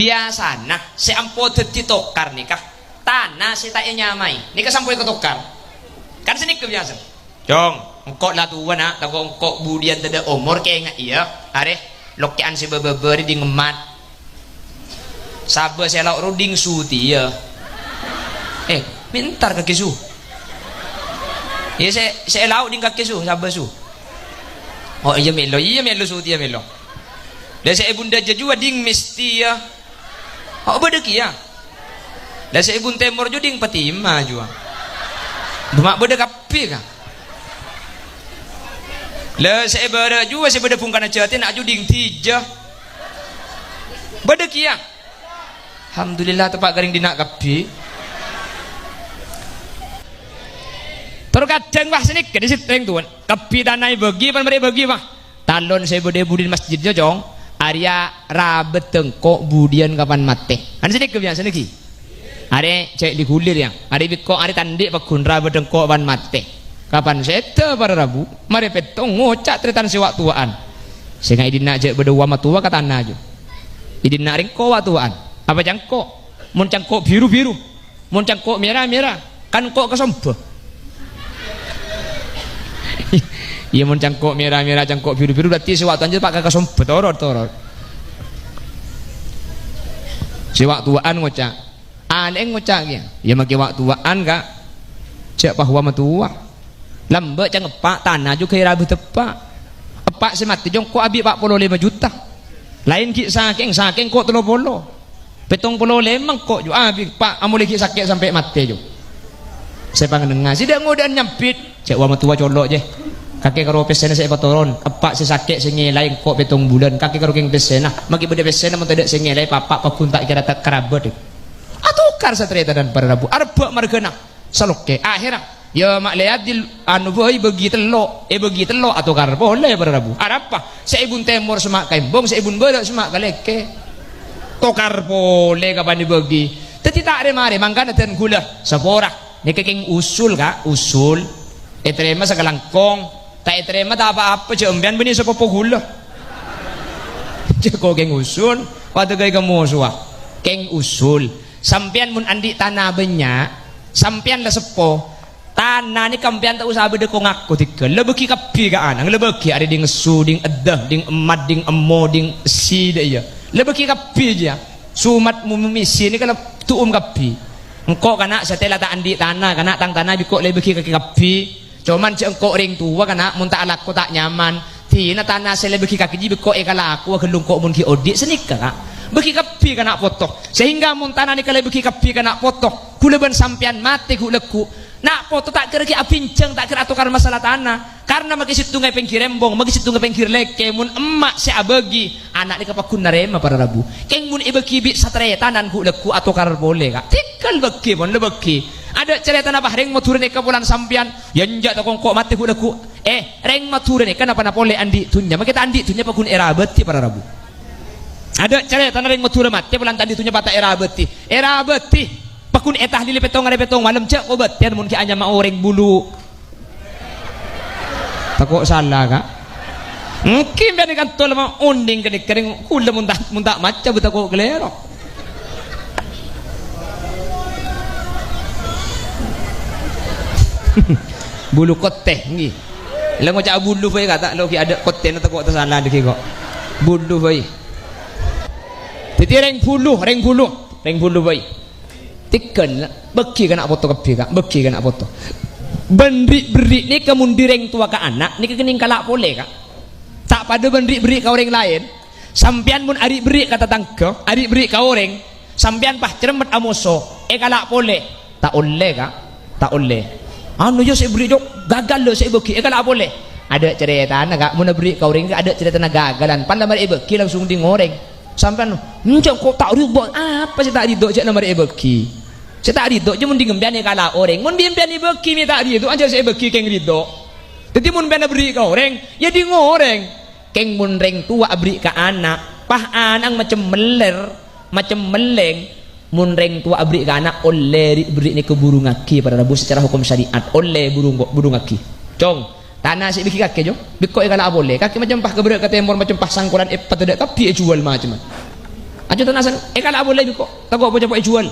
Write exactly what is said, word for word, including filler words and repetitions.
Biyasana sè ampo dhâddhi tokar nèka tana sè ta' ènyamaè. Nèka sampo èkatokar. Kan sanèka biyasa. Cong, engko' la towa, na', tako' engko' budiyân tadâ' omor, kènga' iyâ. Arè, lokè'an sè bâ-bâbâ rè ding emmat. Sabâ sè lao' ro ding su tèya. Eh, mè' entar kakè su. Iyâ, sè, sè lao' ding kakè su, sabâ su. Oh, iyâ mèlo, iyâ mèlo su tèya mèlo. Lah sè è bundhâ jâ juwâ ding mèstè iyâ. Oh, bâdâ kèya. Lah sè è bun tèmor jâ ding Patima juwâ. Bâ-, ma' bâdâ kabbhi, ka. Lah sè è bârâ' juwâ sè bâdâ bungkana jâtè na' jâ ding dija. Bâdâ kèya. Alhamdulillah, teppa' ka rèng dinna' kabbhi. Tor kadhâng, wah, sanèka dhi' sè rèng towa. Kabbhi tana èbâgi, pan marè èbâgi, wah. Talon sè bâdâ è budina masjidda, Cong, arèya rabât engko' budiyân kapan matè. Kan sanèka biyasana ghi. Arè cè' li-ghuli rèya. Arè bi' engko' arè ta' andi' pagghun rabât engko' kapan matè. Kapan sèdhâ para rabu, marè pèttong ngoca' tarètan sè wa'-towa'an. Sènga' è dinna' jâ' bâdâ wa' matowa ka tana, Cong. È dinna' rèng engko' wa'-towa'an. Apa cangko'? Mon cangko' biru-biru. Mon cangko' mèra-mèra, kan engko' kasombhâ. Iyâ, mon cangko' mèra-mèra, cangko' biru-biru, berarti sè wa'-towa'an jâ' pa' ka kasombhâ, torot, torot. Sè wa'-towa'an ngoca', anè'è ngoca' kèya. Iyâ, makè wa'-towa'an, ka'. Jâ' pa wa' matowa. Lambâ' cang eppa', tana jhughân èrabât eppa'. Eppa' sè matè jâ' engko' abi' pa' polo lèma juta. Laèn ghi' sakèng, sakèng ko' tello polo. Pèttong polo lèma engko' jhughân abi', Pa', amolè ghi' sakè' sampè' matè jhughân. Sè pangennengnga, sè dâ'-ngodâ'ân nyambit. Jâ' wa' matowa colo', jè. Kakè karo pèssèna sè èpatoron. Eppa' sè sakè' sè ngèlaè engko' pèttong bulân. Kakè karo kèng pèssèna. Makè bâdâ pèssèna mon tadâ' sè ngèlaè, Pa', Pa', pagghun ta' kèra ta' karabât, è. Atokar satarètanan para rabu. Arebbhâ' marghâna. Salokè. Akhèrra, iyâ, ma' lè adil, anu, bhâi bâgi tello', èbâgi tello' atokar polè para rabu. Arapa? Sè è bun tèmor sèma' ka embong, sè è bun bârâ' sèma' ka lèkè. Tokar polè kapan èbâgi. Dhâddhi ta' rè-marè, mangkana dân ghulâ, sapora. Nèka kèng usul, ka', usul. Ètarèma sakalangkong. Ta' ètarèma ta' apa-apa, jâ' sampèyan bânnè sapopo ghulâ. Jâ' ko' kèng usul, padâ kaè kamosowa. Kèng usul. Sampèyan mon andi' tana bânnya', sampèyan la seppo, tana nèka sampèyan ta' osa bâdâ ko-ngako tèghâl. La bâgi kabbhi ka ana', la bâgi arè ding esso, ding edda, ding emmat, ding emmo, ding si dâ' iyâ. La bâgi kabbhi jiyâ. Somat mo-, mèmèsè nèka la tu'um kabbhi. Engko' kana' satèya la ta' andi' tana, kana' tang tana bi' ko' la èbâgi kakè kabbhi. Coman jâ' engko' rèng towa, kana', mon ta' alako ta' nyaman. Dina tana sè la èbâgi kakè jiyâ bi' ko' èkalakowa ghâllu engko' mon ghi' odi', sanèka, ka'. Bâgi kabbhi ka na' poto. Sehingga mon tana nèka la èbâgi kabbhi ka na' poto, ghulâ bân sampèyan matè ghu'-lagghu'. Na' poto ta' kèra ghi' abinjâng, ta' kèra atokar masalah tana. Karna makè sèttonga è pèngghir embong, makè sèttonga è pèngghir lèkè, mon emma' sè abâgi, ana' nèka pagghun narèma para rabu. Kèng mon èbâgi bi' satarètanan ghu'-lagghu' atokar polè, ka'. Tèghâl bâgi, mon la bâgi. Adâ' carètana, bâh, rèng Madhurâ nèka polana sampèyan, yâ enjâ' tako' engko' matè ghu'-lagghu'. Eh, rèng Madhurâ nèka na-, panapa polè andi' dhunnya. Makè ta' andi' dhunnya pagghun èrabâdhi para rabu. Adâ' carètana rèng Madhurâ matè polana ta' andi' dhunnya pas ta' èrabâdhi. Èrabâdhi. Pagghun ètahlili pèttong arè pèttong malem, jâ' kobâtèyan mon ghi' anyama orèng bulu. Tako' sala, ka'. Ènggi bân è kanto la ma' onding kènè-kènè ghulâ mon ta', mon ta' maca bâ tako' kalèro. Bulu kotte, ènggi. La ngoca' bulu bhâi, ka', ta' lo ghi' adâ' kottèna tako' tasala dâggi' ko'. Bulu bhâi. Dhâddhi rèng bulu, rèng bulu, rèng bulu bhâi. Tèghâl, bâgi ka na' poto kabbhi, ka', bâgi ka na' poto. Bân ri'-berri' nèka mon dâri rèng towa ka ana', nèka kennèng kala' polè, ka'. Ta' padâ bân ri'-berri' ka orèng laèn. Sampèyan mon ari'-berri' ka tatangghâ, ari'-berri' ka orèng, sampèyan pas cerremmet amoso, èkala' polè. Ta' ollè, ka', ta' ollè. Anu, yâ, sè èberri', Cok, gagal, lo, sè èbâgi, èkala' polè. Adâ' carètana, ka', mon aberri' ka orèng, adâ' carètana gagalan. Pan la marè èbâgi langsung ding orèng. Sampèyan, "Enjâ', engko' ta' ridho." Apa sè ta' ridho, jâ' la marè èbâgi. Sè ta' ridho, jâ' mon ding sampèyan èkala' orèng. Mon bi' sampèyan èbâgi, mè' ta' ridho, ajâ sè èbâgi kèng ridho. Dhâddhi, mon sampèyan aberri' ka orèng, yâ ding orèng. Kèng mon rèng towa aberri' ka ana', pas ana' macem mellèr, macem mellèng, mon rèng towa aberri' ka ana', ollè ri'-berri' nèka burungngaghi, para rabu, secara hukum syariat, ollè burung-, burungngaghi. Cong, tana sè èbâgi kakè, Cong, bi' ko' èkala' polè. Kakè macem pas ka bârâ' ka tèmor, macem pas sangkolan èpatadâ' kabbhi èjhuwâl macem. Ajunan asèng, èkala' polè bi' ko', tako' po-capo' èjhuwâl.